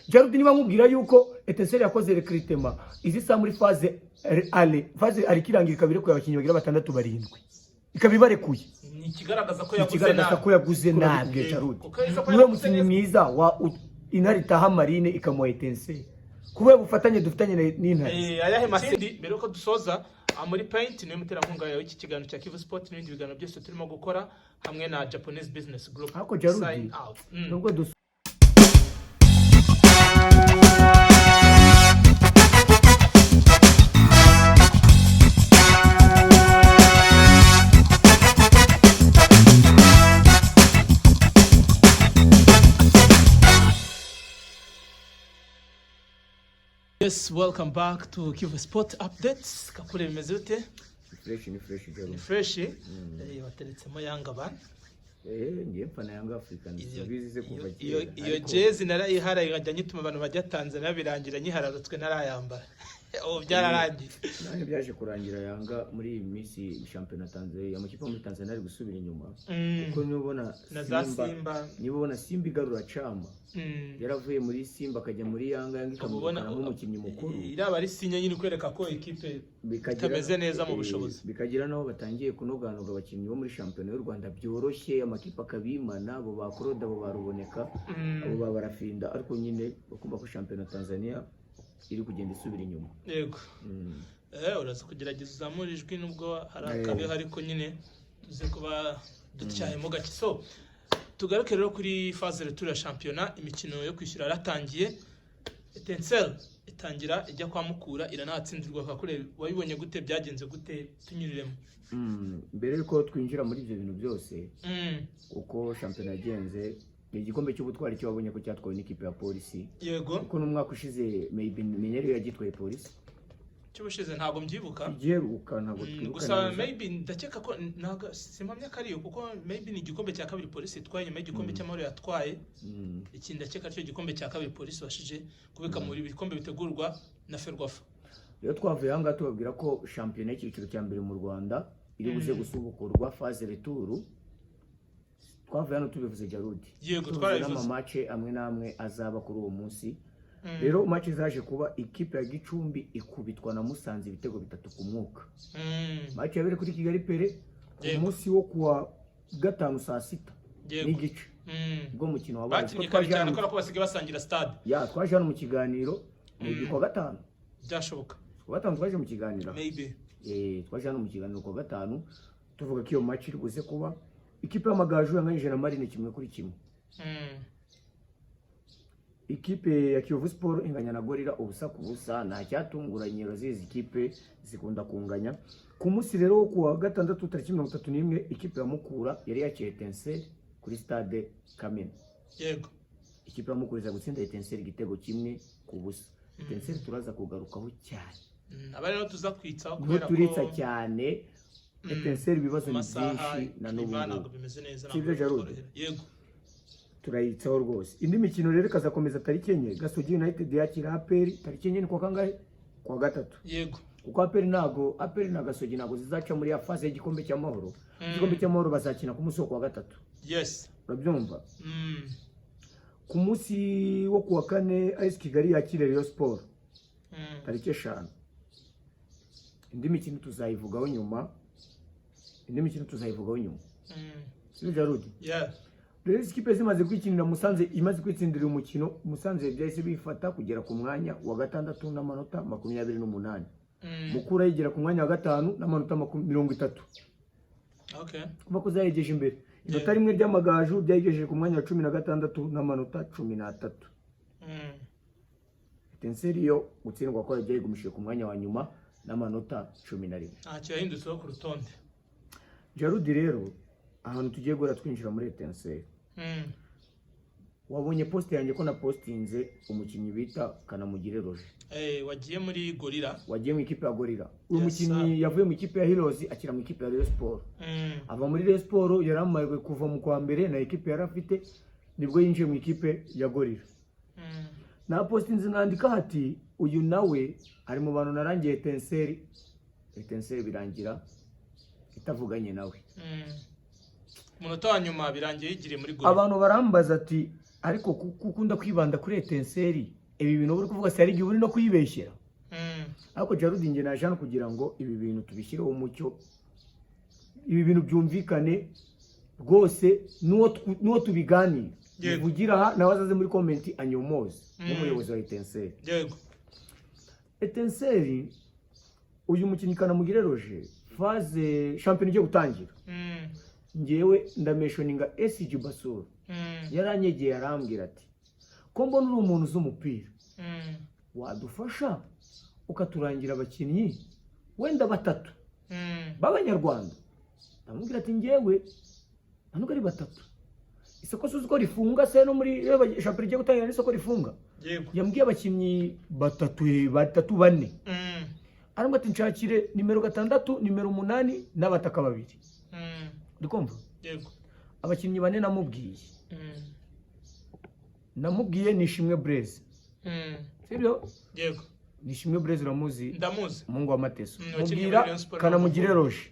Jarudi, niba nkubwira yuko Etincelles yakoze recrutement, izi saha muri phase aller, phase aller ikirangira, ikaba irekuye abakinnyi bagira batandatu, barindwi, ikaba ibarekuye. Ni ikigaragaza ko yaguze Ikigaragaza nabi. ko yaguze nabi. Yego. Jarudi, Kuko iza ko niwe yaguze mukinnyi neza. mwiza wa Intare itaha Marine ikamuha Etincelles kubera ubufatanye dufitanye n'Intare. Ayahe masindi mbere yuko dusoza, muri Paint niwe muterankunga w'iki kiganiro cya Kivu Sport n'ibindi biganiro byose turimo gukora hamwe na Japanese Business Group. Ariko Jarudi, Sign out. Nubwo dus Yes, welcome back to Kivu Sport Updates. Kakule, bimeze bite? Fresh, ni fresh. Ni Jarudi. fresh. Wateretsemo Yanga bana. Ngiye mfana Yanga African. Iyo Bizi se kuva iyo kera. Iyo jezi narayiharaye, nkajya nyituma abantu bajya Tanzania, birangira nyihararutswe ntarayambara. Ubu byararangiye. Nanjye byaje kurangira Yanga muri iyi minsi shampiyona Tanzania, amakipe yo muri Tanzania ari gusubira inyuma, kuko niba ubona Na za Simba. Niba ubona Simba igarura Chama, yaravuye muri Simba akajya muri Yanga, Yanga Uba ubona ikamwirukana nk'umukinnyi mukuru. Iraba ari signe nyine ikwereka ko ikipe itameze neza mu bushobozi. Bikagira n'aho batangiye kunoganoga abakinnyi bo muri shampiyona y'u Rwanda byoroshye, amakipe akabimana, abo ba Claude, abo ba Ruboneka, abo ba Barafinda, ariko nyine bakumva ko shampiyona Tanzania iri kugenda isubira inyuma. Yego. Uraza kugerageza uzamura ijwi nubwo hari akabeho, ariko nyine tuze kuba dutyayemo gake. So tugaruke rero kuri phase retour ya shampiyona. Imikino yo kwishyura yaratangiye. Etincelles itangira ijya kwa Mukura, iranatsindirwa. Kakure, wabibonye gute? Byagenze gute? Tunyuriremo. Mbere yuko twinjira muri ibyo bintu byose, uko shampiyona yagenze, ni igikombe cy'ubutwari cyo wabonye ko cyatwawe n'ikipe ya Polisi, kuko n'umwaka ushize maybe menyeri yagitwaye Polisi. Cy'ubushize ntabwo mbyibuka. Igiheruka ntabwo twibuka Gusa neza. maybe ndakeka ko ntabwo, simpamya ko ariyo, kuko maybe ni igikombe cya kabiri Polisi itwaye nyuma y'igikombe cy'amahoro yatwaye. Iki ndakeka aricyo gikombe cya kabiri Polisi ibashije kubika muri bikombe bitegurwa na Ferwafa. Rero twavuye aha ngaha tubabwira ko shampiyona y'icyiciro cya mbere mu Rwanda iri buze gusubukurwa, phase retour. Twavuye hano tubivuze, Jarudi. Yego, Tuvuze twarabivuze. n'ama match amwe n'amwe azaba kuri uwo munsi. Rero match zaje kuba, ikipe ya Gicumbi ikubitwa na Musanze ibitego 3 ku mwuka. Match yabereye kuri Kigali Pele ku munsi wo kuwa gatanu saa 6 n'igice, ubwo mukino wabaye. Bakinnye Kuko kare twaje cyane hano kubera ko basigaye basangira stade. Ya, twaje hano mu kiganiro mu kuwa gatanu. Byashoboka. Kuwa gatanu twaje mu kiganiro. Maybe. Twaje hano mu kiganiro kuwa gatanu tuvuga ko iyo match iri buze kuba. Ikipe y'Amagaju yanganyije na Marine 1-1. Ikipe ya Kiyovu Sport inganya na Gorilla 0-0, nta cyatunguranye, urazizi ikipe zikunda kunganya. Ku munsi rero wo kuwa gatandatu tariki 31, ikipe ya Mukura yari yakiriye Etincelles kuri stade Kamena. Ikipe ya Mukura iza gutsinda Etincelles igitego 1-0. Etincelles turaza kugarukaho cyane. Aba rero tuza kwitsaho Niho kubera ko turitsa cyane. Etincelles ibibazo ni amasaha byinshi na n'ubu climat ntabwo ngubu. bimeze neza, Sibyo, ntabwo Jarudi? bitworohera. Yego. Turayitsaho rwose. Indi mikino rero ikazakomeza tariki 4, Gasogi United yakira APR. Tariki 4 ni kuwa kangahe? Kuwa gatatu. Kuko APR ntago, APR na Gasogi ntago zizaca muri ya phase y'igikombe cy'amahoro. Igikombe cy'amahoro bazakina ku munsi wo kuwa gatatu. Urabyumva? Ku munsi wo kuwa kane, AS Kigali yakira Rayon Sport, tariki 5. Indi mikino tuzayivugaho nyuma, indi mikino tuzayivugaho nyuma. Sibyo, Jarudi? Yeah. Rero izi kipe zimaze kwikinira, Musanze imaze kwitsindira umukino, Musanze byahise bifata kugera ku mwanya wa gatandatu n'amanota 28. Mukura yigera ku mwanya wa gatanu n'amanota 30. Kuba ko zayigeje imbere inota rimwe ry'Amagaju byayigejeje ku mwanya wa 16 n'amanota 13. Etincelles yo gutsindwa kwayo byayigumishije ku mwanya wa nyuma n'amanota 11. Ntacyo yahindutseho ku rutonde. Jarudi, rero ahantu tugiye guhera twinjira muri Etincelles, wabonye post yanjye ko napostinze umukinnyi bita Kanamugire Roger. Wagiye muri Gorilla. Wagiye mu ikipe ya Gorilla. Uyu Yes, mukinnyi yavuye mu ikipe ya Heroes akira mu ikipe ya Rayon Sport. Ava muri Rayon Sport, yari amaze kuva mu kwa mbere na ikipe yari afite, nibwo yinjiye mu ikipe ya Gorilla. Na postinze nandika hati uyu nawe ari mu bantu narangiye Etincelles, Etincelles birangira itavuganye nawe. Umunota wa nyuma birangiye yigiriye muri Gorilla. Abantu barambaza ati Ariko ukunda kwibanda kuri Etincelles, ibi bintu uri kuvuga si hari igihe uri no kuyibeshyera. Ariko Jarudi, njye naje hano kugira ngo ibi bintu tubishyireho umucyo, ibi bintu byumvikane rwose, n'uwo tubiganira bivugira aha nawe azaze muri comment anyomoze nk'umuyobozi wa Etincelles. Etincelles, uyu mukinnyi Kanamugire Roger, phase shampiyona igiye gutangira, ngewe ndamentioninga SG Basura. Yaranyegeye arambwira ati: "Ko mbona uri umuntu uzi umupira, wadufasha ukaturangira abakinnyi wenda batatu b'Abanyarwanda?" Ndamubwira ati: "Ngewe nta nubwo ari batatu, isoko suzi ko rifunga se? No muri iyo shampiyona igiye gutangira n'isoko rifunga." Yambwiye abakinnyi batatu, batatu, bane. Arambwira ati: "Nshakire nimero 6, nimero 8 n'abataka babiri." Uri kumva? Yego. Abakinnyi bane namubwiye, namubwiye Nishimwe Blaise. Sibyo? Yego. Nishimwe Blaise uramuzi? Ndamuzi. Umuhungu wa Mateso. Wakinnye muri Mubwira Rayon Sports. Kanamugire Roger,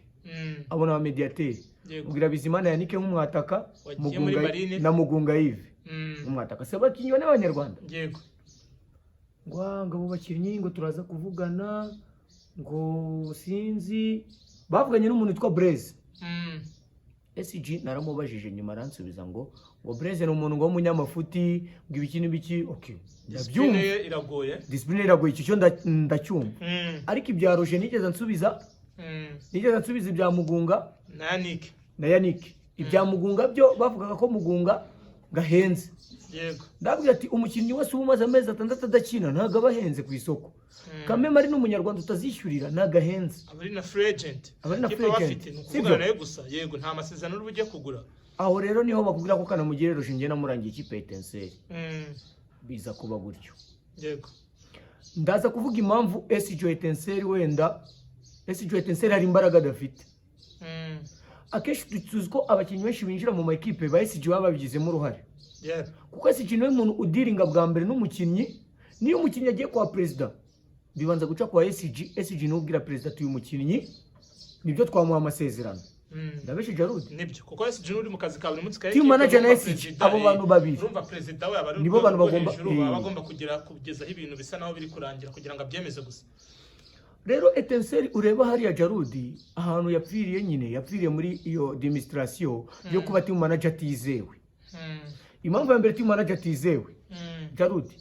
abona aba mediateri. Mubwira Bizimana Yannick nk'umwataka, Wagiye muri Mugunga Marine. na Mugunga Yves nk'umwataka. Si abakinnyi bane b'Abanyarwanda? Yego. Ngo ngo abo bakinnyi ngo turaza kuvugana, ngo sinzi bavuganye n'umuntu witwa Blaise. SG naramubajije nyuma aransubiza ngo Blaise ni umuntu ngo w'umunyamafuti, ngo ibiki n'ibiki. Okay, Discipline ndabyumva. ye iragoye. Discipline iragoye, icyo cyo ndacyumva. Ariko ibya Roger nigeze nsubiza, nigeze nsubiza ibya Mugunga Na Yannick. na Yannick. Ibya Mugunga byo bavugaga ko Mugunga gahenze. Ndabwira ati: "Umukinnyi wese uba umaze amezi 6 adakina ntabwo aba ahenze ku isoko." Kameme ari n'Umunyarwanda utazishyurira, ntabwo ahenze. Aba ari na free agent. Aba ari na Ikipe free aba agent. afite ni Sibyo? ukuvugana nawe gusa, yego, nta masezerano uri bujye kugura. Aho rero niho bakubwira ko Kanamugire Roger njye namurangiye ikipe ya Etincelles. Biza kuba gutyo. Ndaza kuvuga impamvu SG Etincelles, wenda SG Etincelles hari imbaraga adafite. Akenshi tuzi ko abakinnyi benshi binjira mu makipe ba SG baba babigizemo uruhare, kuko SG niwe muntu udealinga bwa mbere n'umukinnyi. Niyo umukinnyi agiye kwa perezida, bibanza guca kwa SG. SG niwe ubwira perezida ati: "Uyu mukinnyi nibyo, twamuha amasezerano." Ndabeshe, Jarudi? Nibyo, kuko SG uri mu kazi ka buri munsi ka Team equipe, manager na urumva SG, perezida, abo bantu babiri. Urumva perezida we aba ari Nibo urwego bantu rwo bagomba- hejuru, aba agomba kugera kugezaho ibintu bisa naho biri kurangira kugira ngo abyemeze gusa. Rero Etincelles ureba hariya, Jarudi, ahantu yapfiriye nyine, yapfiriye muri iyo administration yo kuba team manager atizewe. Impamvu ya mbere team manager atizewe, Jarudi,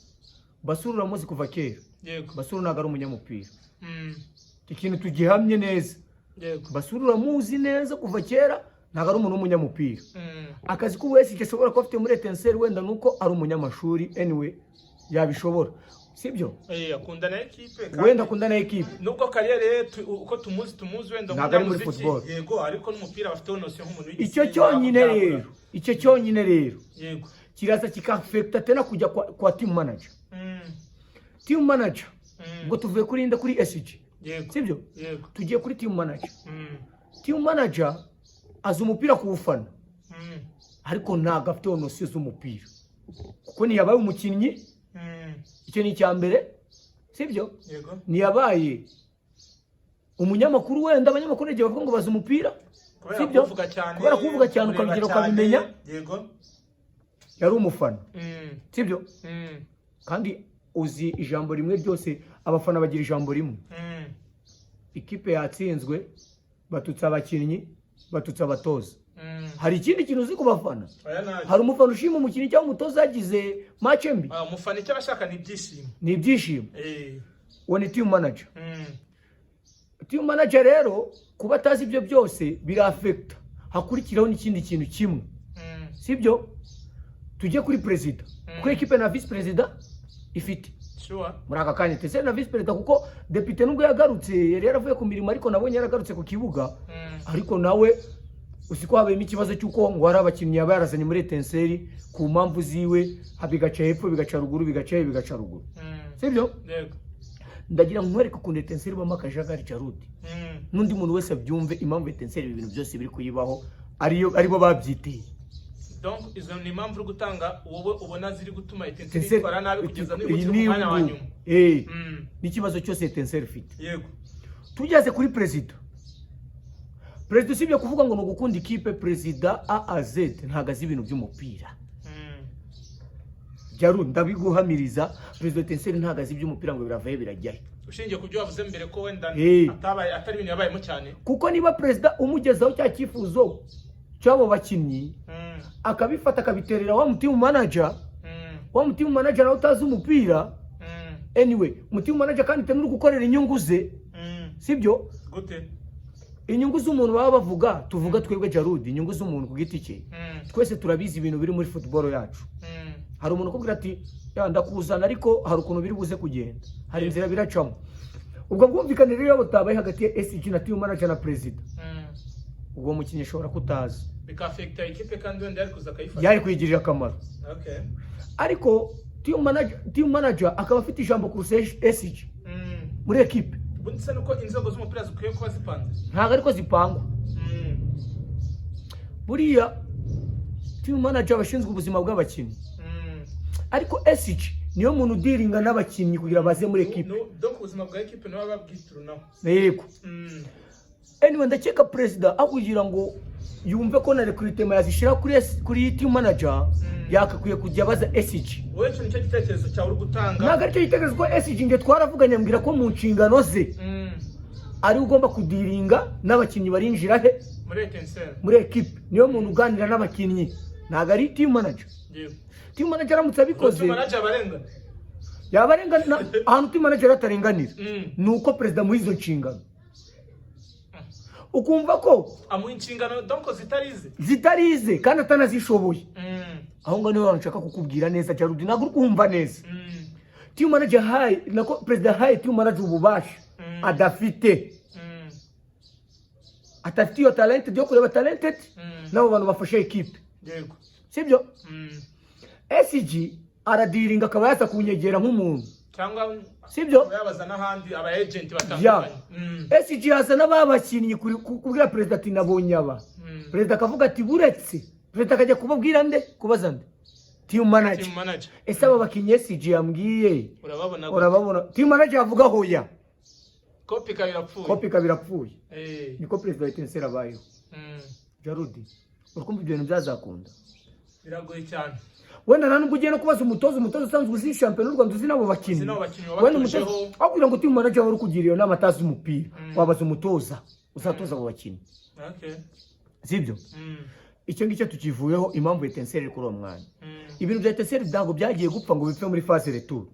Basuru uramuzi kuva kera. Yego. Basuru ntabwo ari umunyamupira. Iki kintu tugihamye neza. Basuru uramuzi neza kuva kera, ntabwo ari umuntu w'umunyamupira. Akazi k'ubu wese ashobora kuba afite muri Etincelles wenda nuko ari umunyamashuri, anyway yabishobora, sibyo? Akunda na ekipe kandi- Wenda akunda na ekipe. Nubwo carrière ye uko tumuzi wenda Ntabwo ari muri nk'umunyamuziki, football. Yego, ariko n'umupira bafiteho notion nk'umuntu Icyo w'igitsina, cyonyine byakora. rero, icyo cyonyine rero kiraza kikaffecta tena kujya kwa team manager. Team manager, ubwo tuvuye kuri nde? Kuri SG. Sibyo? Yego. Tugiye kuri team manager. Team manager azi umupira kuwufana, ariko ntabwo afite notion z'umupira kuko ntiyabaye umukinnyi. Icyo ni icya mbere, sibyo? Yego. Ntiyabaye umunyamakuru. Wenda abanyamakuru igihe bavuga ngo bazi umupira, Kubera sibyo? kuvuga cyane. Kubera kuvuga cyane, kureba ukabigira cyane. ukabimenya. Yari umufana, sibyo? Kandi uzi ijambo rimwe ryose, abafana bagira ijambo rimwe. Ikipe yatsinzwe, batutse abakinnyi, batutse abatoza. Hari ikindi kintu uzi ku bafana? Oya, ntacyo. Hari umufana ushima umukinnyi cyangwa umutoza yagize match mbi? Ah, umufana icyo aba ashaka ni ibyishimo. Ni ibyishimo. Uwo ni team manager. Team manager rero kuba atazi ibyo byose biraffecta. Hakurikiraho n'ikindi kintu kimwe, sibyo? Tujye kuri perezida, kuko ekipe na visi perezida ifite muri aka kanya Etincelles na visi perezida, kuko depite nubwo yagarutse, yari yaravuye ku mirimo, ariko nabonye yaragarutse ku kibuga. Ariko nawe uzi ko habayemo ikibazo cy'uko ngo hari abakinnyi yaba yarazanye muri Etincelles ku mpamvu ziwe, bigaca hepfo, bigaca ruguru, bigaca hepfo, bigaca ruguru. Sibyo? Yego. Ndagira ngo nkwereke ukuntu Etincelles ibamo akajagari, Jarudi, n'undi muntu wese abyumve impamvu Etincelles ibi bintu byose biri kuyibaho ariyo aribo babyiteye. Donc izo ni impamvu uri gutanga wowe ubona ziri gutuma Etincelles Etincelles itwara nabi kugeza n'uyu iyi munsi iri ni ku mwanya wa ubu. nyuma. N'ikibazo cyose Etincelles ifite. Tugeze kuri perezida. Perezida, usibye kuvuga ngo ni ugukunda ikipe, perezida A à Z ntabwo azi ibintu by'umupira. Jaru, ndabiguhamiriza, perezida Etincelles ntabwo azi iby'umupira ngo biravahe birajyahe. Ushingiye ku byo wavuze mbere ko wenda atabaye, atari ibintu yabayemo cyane. Kuko niba perezida umugezaho cya cyifuzo cy'abo bakinnyi, akabifata akabiterera wa mu team manager, wa mu team manager nawe utazi umupira. Anyway, mu team manager kandi uri gukorera inyungu ze, sibyo? Gute? Inyungu z'umuntu baba bavuga, tuvuga twebwe Jarudi, inyungu z'umuntu ku giti cye. Twese turabizi ibintu biri muri football yacu. Hari umuntu ukubwira ati: "Ya, ndakuzana, ariko hari ukuntu biri buze kugenda, hari inzira biracamo." Ubwo bwumvikane rero iyo butabaye hagati ya SG na team manager na perezida, ubwo mukinnyi ashobora kutaza. Bikafekita ikipe kandi wenda yari kuza akayifasha. Yari kuyigirira akamaro. Ariko team manager akaba afite ijambo kurusha SG muri ekipe. Ubundi se nuko inzego z'umupira zikwiye kuba zipanze? Ntabwo ariko zipangwa. Buriya team manager aba ashinzwe ubuzima bw'abakinnyi, ariko SG niyo muntu udealinga n'abakinnyi kugira baze muri ekipe. Donc ubuzima bwa ekipe nibo babwiturunaho. Yego. Anyway, ndakeka perezida aho kugira ngo yumve ko na recruitment yazishyira kuri team manager, yakakwiye kujya abaza SG. Wowe icyo nicyo gitekerezo cyawe uri gutanga? Ntabwo aricyo gitekerezo, ko SG nge twaravuganye, ambwira ko mu nshingano ze ari ugomba kudealinga n'abakinnyi barinjira he? Muri Etincelles. Muri ekipe. Niyo muntu uganira n'abakinnyi, ntabwo ari team manager. Team manager aramutse abikoze, team manager abarenga. Yaba arengana. Ahantu team manager atarenganira ni uko perezida muri izo nshingano ukumva ko amuha inshingano donc zitari ize. Zitari ize kandi atanazishoboye. Aho ngaho niho hantu nshaka kukubwira neza, Jarudi, ntabwo uri kumva neza. Team manager haye, nako perezida haye team manager ububasha adafite, atafite iyo talented yo kureba talented n'abo bantu bafashe ekipe. Sibyo? SG aradealinga, akaba yaza kunyegera nk'umuntu. Cyangwa Sibyo? yabaza n'ahandi aba agent batandukanye. SG yazana ba bakinnyi kubwira perezida ati: "Nabonye aba." Perezida akavuga ati: "Buretse." Perezida akajya kubabwira nde, kubaza nde? Team manager. Team manager. "Ese aba bakinnyi SG yambwiye urababona gute?" Urababona? Team manager avuga hoya. Kopi ikaba irapfuye. Kopi ikaba irapfuye. Niko perezida wa Etincelles abayeho. Jarudi, urikumva ibyo bintu byazakunda? Biragoye cyane. Wenda nta nubwo ugiye no kubaza umutoza, umutoza usanzwe uzi shampiyona y'u Rwanda, uzi n'abo bakinnyi. Uzi n'abo bakinnyi Wenda umutoza, wabatojeho. aho kugira ngo team manager wari ukugira iyo nama atazi umupira, wabaza umutoza uzatoza abo bakinnyi. Sibyo? Icyo ngicyo tukivuyeho, impamvu Etincelles iri kuri uwo mwanya. Ibintu bya Etincelles ntabwo byagiye gupfa ngo bipfe muri phase retour.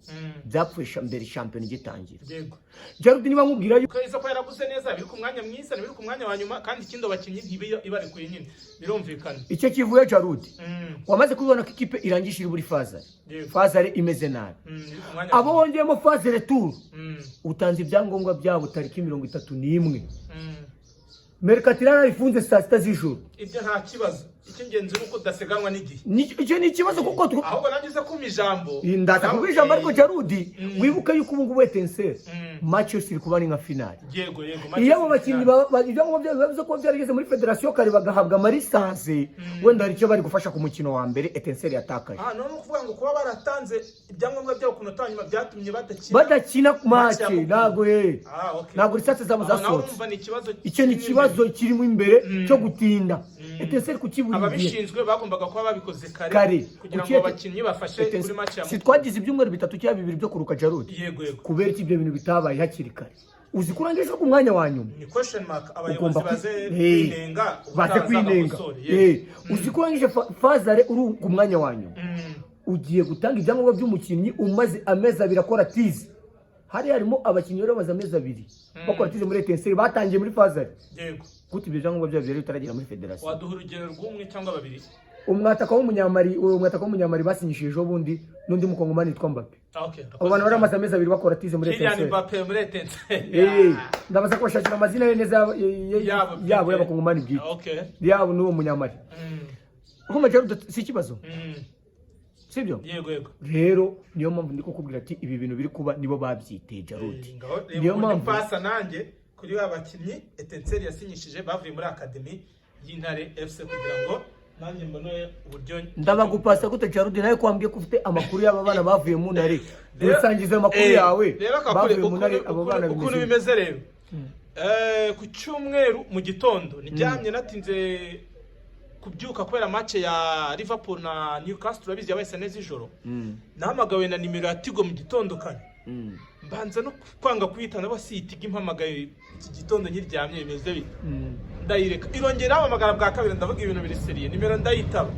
Byapfuye mbere shampiyona igitangira. Jarudi, niba nkubwira yuko Ko isoko yaraguze neza, biri ku mwanya mwiza, biri ku mwanya wa nyuma, kandi ikindi abakinnyi ntibiyo ibarekuye nyine, birumvikana. Icyo kivuye, Jarudi, wamaze kubibona ko ikipe irangije iri muri phase phase aller imeze nabi. Iri ku mwanya Abo wa nyuma. wongeyemo phase retour, utanze ibyangombwa byabo tariki 31, mercato ifunze saa 6 z'ijoro. Ibyo nta kibazo, icy'ingenzi ni uko udasiganwa n'igihe. Icyo ni ikibazo kuko Ahubwo nanjye uze kumpa ijambo. Ndaza kuguha ijambo, ariko Jarudi, wibuke yuko ubu ngubu Etincelles match yose iri kuba ari nka finale. Yego. Iyo abo bakinnyi ibyangombwa byabo biba kuba byarageze muri federasiyo kare, bagahabwa ama licence, wenda hari icyo bari gufasha ku mukino wa mbere Etincelles yatakaje. Ah, none ukuvuga ngo kuba baratanze ibyangombwa byabo ku munota wa nyuma byatumye badakina Badakina match match. ya Mukura. Ntabwo Ah, okay. ntabwo licence zabo Aho nawe zasohotse. urumva ni ikibazo Icyo ni kirimo ikibazo imbere. kirimo imbere cyo gutinda Etincelles kukibura igihe. Ababishinzwe bagombaga kuba babikoze kare, Kare. kugira Kuki ngo abakinnyi bafashe kuri match ya Si Mukura. twagize ibyumweru 3 cyangwa 2 byo kuruka, Jarudi? Yego. Kubera iki ibyo bintu bitabaye hakiri kare? Uzi ko urangije ku mwanya wa nyuma? Ni question mark, abayobozi Ugomba baze kwinenga, baze ubutaha kwinenga. bazabakosore. Yego. Uzi ko urangije phase aller uri ku mwanya wa nyuma, ugiye gutanga ibyangombwa by'umukinnyi umaze amezi 2 akora tize. Hari harimo abakinnyi bari bamaze amezi 2 bakora tize muri Etincelles, batangiye muri phase aller. Gute ibyo byangombwa byabo byari bitaragera muri federasiyo? Waduha urugero rw'umwe cyangwa babiri? Umwataka w'umunyamari, uwo mwataka w'umunyamari basinyishije ejo bundi, n'undi mukongomani witwa Mbappe. Ah, okay. Abo bantu bari bamaze amezi 2 bakora tize muri Kylian Etincelles. Mbappe muri Etincelles. Ndabaza kubashakira amazina ye neza Yabo bwite. yabo y'abakongomani bwite. Yabo n'uwo munyamari. Urumva rero si ikibazo? Sibyo? Yego. Rero niyo mpamvu ndi kukubwira ati ibi bintu biri kuba nibo babyiteye, Jarudi. Ngaho reba Niyo uburyo mpamvu pasa nanjye kuri ba bakinnyi Etincelles yasinyishije bavuye muri academy y'Intare FC, kugira ngo nanjye mbone uburyo. Ndabagupasa gute, Jarudi, nawe ko wambwiye ko ufite amakuru y'aba bana bavuye mu Ntare? Dusangize amakuru yawe. Rero Kakure, Bavuye mu Ntare, abo bana ukuntu bimeze bimeze rero. Ku cyumweru mu gitondo ndyamye natinze. kubyuka kubera match ya Liverpool na Newcastle, urabizi yabaye saa 4 z'ijoro. Nahamagawe na nimero ya Tigo mu gitondo kare, mbanza no kwanga kuyita, ndabona si Tigo impamagaye iki gitondo nkiryamye, bimeze bite? Ndayireka, irongera irampamagara bwa kabiri, ndavuga ibintu biri sérieux, nimero ndayitaba.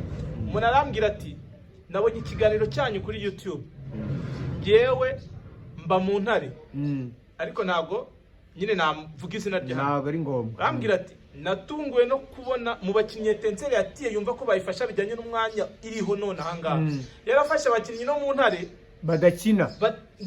Umuntu arambwira ati: "Nabonye ikiganiro cyanyu kuri YouTube, yewe mba mu Ntare," ariko ntabwo nyine navuga izina rye hano. Ntabwo ari ngombwa. Arambwira ati: "Natunguwe no kubona mu bakinnyi Etincelles yatiye, yumva ko bayifasha bijyanye n'umwanya iriho none ahangaha, yarafashe abakinnyi no mu Ntare badakina."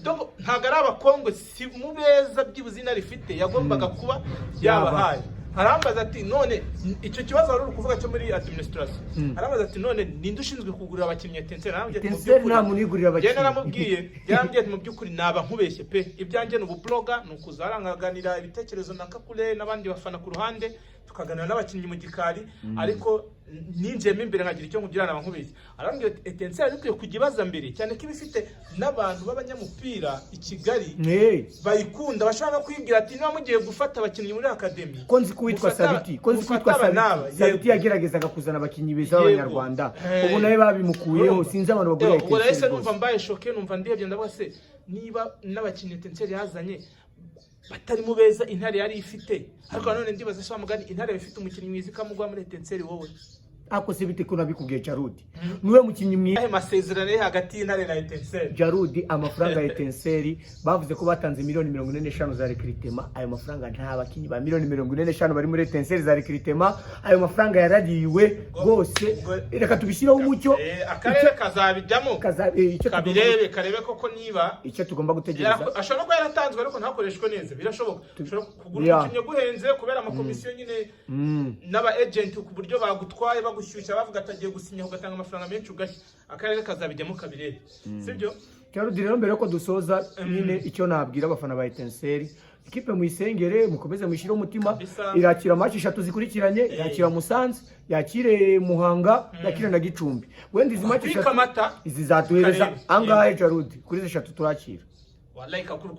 Donc, ntabwo ari Abakongo, si mu beza byibuze Intare ifite yagombaga kuba yabahaye. Arambaza ati: "None icyo kibazo wari uri kuvuga cyo muri administration?" Arambaza ati: "None ninde ushinzwe kugurira abakinnyi Etincelles?" Arambwira ati: "Mu Etincelles by'ukuri," nta muntu uyigurira Njye abakinnyi. naramubwiye, yarambwiye ati: "Mu by'ukuri naba nkubeshye pe, ibyanjye ni ububloga, ni ukuza arangaganira ibitekerezo na Kakule n'abandi bafana ku ruhande, tukaganira n'abakinnyi mu gikari, ariko ninjiyemo imbere nkagira icyo nkubwira naba nkubeshye." Arambwira ati: "Etincelles ikwiye kujya ibaza mbere, cyane ko iba ifite n'abantu b'abanyamupira i Kigali bayikunda, bashobora no kwibwira ati niba mugiye gufata abakinnyi muri academy, Ko nzi ko witwa Sabiti, ko nzi ko witwa mufate aba n'aba." Sabiti, Sabiti yageragezaga kuzana abakinnyi beza b'Abanyarwanda, ubu nawe babimukuyeho. Urumva? Sinzi abantu bagurira Ubwo nahise Etincelles numva rwose. mbaye choqué, numva ndebye, ndavuga se niba n'abakinnyi Etincelles yazanye batari mu beza Intare yari ifite, ariko nanone ndibaza se wa mugani, Intare ifite umukinnyi mwiza ikamugwa muri Etincelles, wowe? Ako se bite ko nabikubwiye? Jarudi niwe mukinnyi mwiza. Ayahe masezerano ari hagati y'Intare na Etincelles? Jarudi, amafaranga ya Etincelles bavuze ko batanze miliyoni 45 za recrutement. Ayo mafaranga, nta bakinnyi ba miliyoni 45 bari muri Etincelles za recrutement. Ayo mafaranga yarariwe rwose. Reka tubishyireho umucyo. Akarere kazabijyamo, Icyo tugomba kabirebe, karebe koko niba icyo tugomba gutegereza. Ashobora no kuba yaratanzwe ariko ntakoreshwe neza, birashoboka. Ushobora kugura umukinnyi uguhenze kubera amakomisiyo nyine n'aba agent, ku buryo bagutwaye bagushyushya, bavuga ati agiye gusinya, ugatanga amafaranga menshi ugashya. Akarere kazabijyamo kabirebe, sibyo? Jarudi rero, mbere yuko dusoza nyine, icyo nabwira abafana ba Etincelles, ikipe muyisengere, mukomeze mushyire umutima. Kabisa. Irakira match eshatu zikurikiranye: yakira Musanze, yakire Muhanga, yakire na Gicumbi. Wenda izi match Kubika eshatu amata. izi zatuhereza Karebe. angahe? Jarudi, kuri izi eshatu turakira? Wallahi kakuru,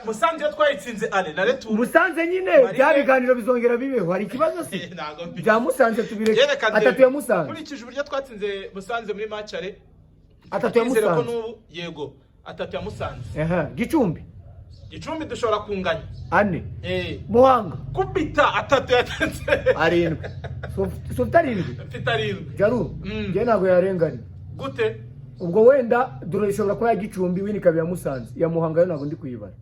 Musanze iyo twayitsinze aller na retour. Musanze nyine, Marine. bya biganiro bizongera bibeho, hari ikibazo se? Ntabwo mbi- Bya Musanze tubireke. Yereka Atatu ndebe. ya Musanze. Nkurikije uburyo twatsinze Musanze muri match aller, Atatu ya twizere ko Musanze. n'ubu, yego, atatu ya Musanze. Aha, Gicumbi? Gicumbi dushobora kunganya. Ane. Muhanga? Kubita atatu yatanze. Arindwi. So ufite arindwi? Mfite arindwi. Jaru, njye ntabwo yarenganye. Gute? Ubwo wenda dore ishobora kuba ya Gicumbi, win ikaba iya Musanze, iya Muhanga yo ntabwo ndi kuyibara.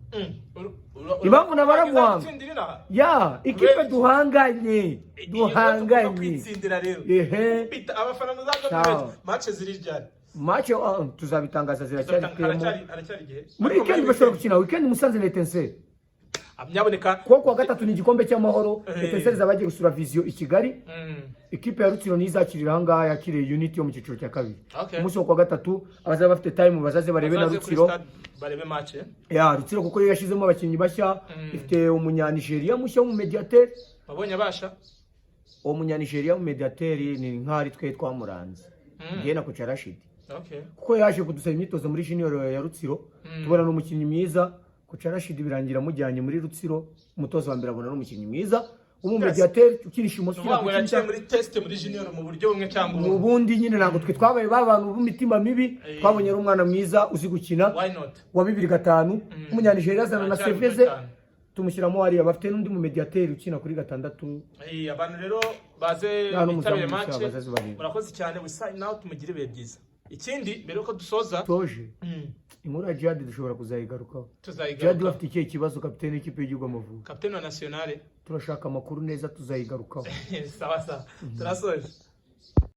Impamvu nabara Muhanga. Gutsindira inaha? Ya ikipe Kubera- duhanganye, duhanganye. Kwitsindira rero. Ehe. Kubita abafana muzaza. Sawa. Muri match ziri ryari? Match tuzabitangaza, ziracyari temo. Haracyari igihe. Muri Ariko weekend bashobora gukina weekend Musanze na Etincelles. Nyaboneka. Kuko kuwa gatatu ni igikombe cy'Amahoro. Etincelles zaba bagiye gusura Vision i Kigali. Ikipe ya Rutsiro niyo izakirira ahangaha, yakiriye Unity yo mu cyiciro cya kabiri. Umunsi wo kuwa gatatu abazaba bafite time bazaze barebe na Bazaze kuri Rutsiro. stade barebe match. Ya Rutsiro, kuko yo yashyizemo abakinnyi bashya, ifite Umunyanigeriya mushya w'umumediateri. Babonye abasha. Uwo Munyanigeriya w'umumediateri ni nk'ari twe twamuranze, ngewe na Kocha Rashid, kuko yaje kudusaba imyitozo muri junior ya Rutsiro, tubona ni umukinnyi mwiza. Kocha Rashid birangira amujyanye muri Rutsiro, umutoza wa mbere abona ari umukinnyi mwiza w'umumediateri ukinisha imoso. Ni ukuvuga ngo ukina yaciye muri test muri junior mu buryo bumwe cyangwa mu ubundi. Bundi nyine ntabwo twe twabaye ba bantu b'imitima mibi. Twabonye ari umwana mwiza uzi gukina, Why not? wa 2005, Umunyanigeriya, azana na Aracyari CV muto ze, cyane. tumushyiramo hariya. Bafite n'undi mu mediateri ukina kuri gatandatu. Abantu rero baze Ya, n'umuzamu bitabire mushya, match. bazaze barebe. Murakoze cyane, we sign out, mugire ibihe byiza. Ikindi mbere yuko dusoza, Toje inkuru ya Jihad dushobora kuzayigarukaho. Jihad Tuzayigaruka. bafite ikihe kibazo? Kapitene w'ikipe y'igihugu Amavubi. Kapitene wa nationale. Turashaka amakuru neza, tuzayigarukaho. Sawa sawa, turasoje.